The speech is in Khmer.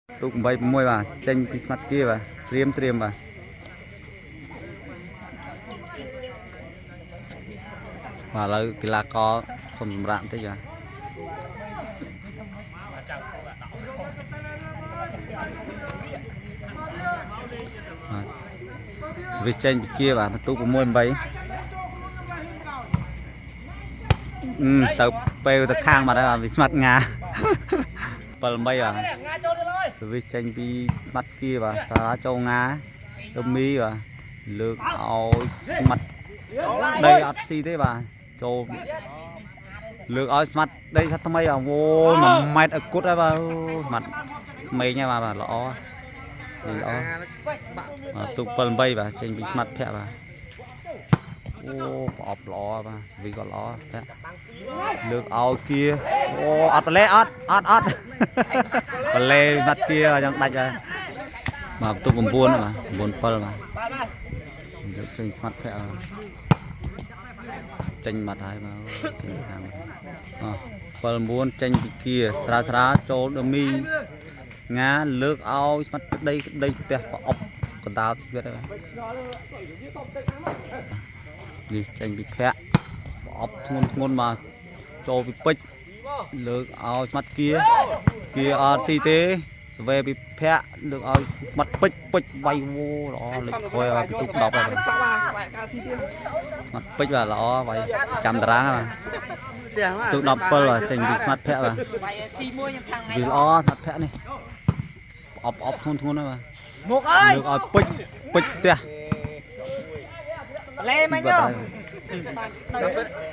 ទូក8 6បាទចេញពីស្មាត់គៀបាទត្រៀមត្រៀមបាទបាទឥឡូវកីឡាករសុំសម្រាកបន្តិចបាទបាទស្វិសចេញពីគៀបាទបន្ទូក6 8អឺទៅពេលទៅខាងបាត់ហើយបាទវាស្មាត់ងា7 8បាទ សវិសចេញពីស្មាត់គៀបាទសារចូលងាទៅមីបាទលើកឲ្យស្មាត់ដីអត់ស៊ីទេបាទចូលលើកឲ្យស្មាត់ដីសាត់ថ្មីបាទអូយ1ម៉ែត្រឲ្យគត់ហើយបាទអូស្មាត់ក្មេងហើយបាទបាទល្អនេះល្អបាទទូក7 8បាទចេញពីស្មាត់ភ័ក្របាទអូប្រអប់ល្អបាទសវិសក៏ល្អភ័ក្រលើកឲ្យគៀអូអត់ប្រឡេអត់អត់អត់ បលេបាត់ជាចង់ដាច់បាទបាទបន្ទុក9បាទ9 7បាទយកចេញស្មាត់ភ័ក្រចេញបាត់ហើយបាទចេញខាងអ7 9ចេញពីគៀស្រាស្រាចូលដមីងាលើកឲ្យស្មាត់ដីដីផ្ទះប្រអប់កណ្ដាលស្វិតហើយនេះចេញពីភ័ក្រប្រអប់ធ្ងន់ធ្ងន់បាទចូលពីពេជ្រលើកឲ្យស្មាត់គៀ គីអត់ស៊ីទេសវេពិភៈលើកឲ្យមាត់ពេជ្រពេជ្រវាយវោល្អលេខក្រោយឲ្យពិទុក10ហើយមាត់ពេជ្របាទល្អវាយចាំតារាងបាទទុក17បាទចេញពីស្មាត់ភៈបាទ ស៊ីមួយខ្ញុំខាង វាល្អស្មាត់ភៈនេះអបអបធ្ងន់ធ្ងន់ហើយបាទ មុខអើយ លើកឲ្យពេជ្រពេជ្រផ្ទះ លេមិញ បាត់ហើយ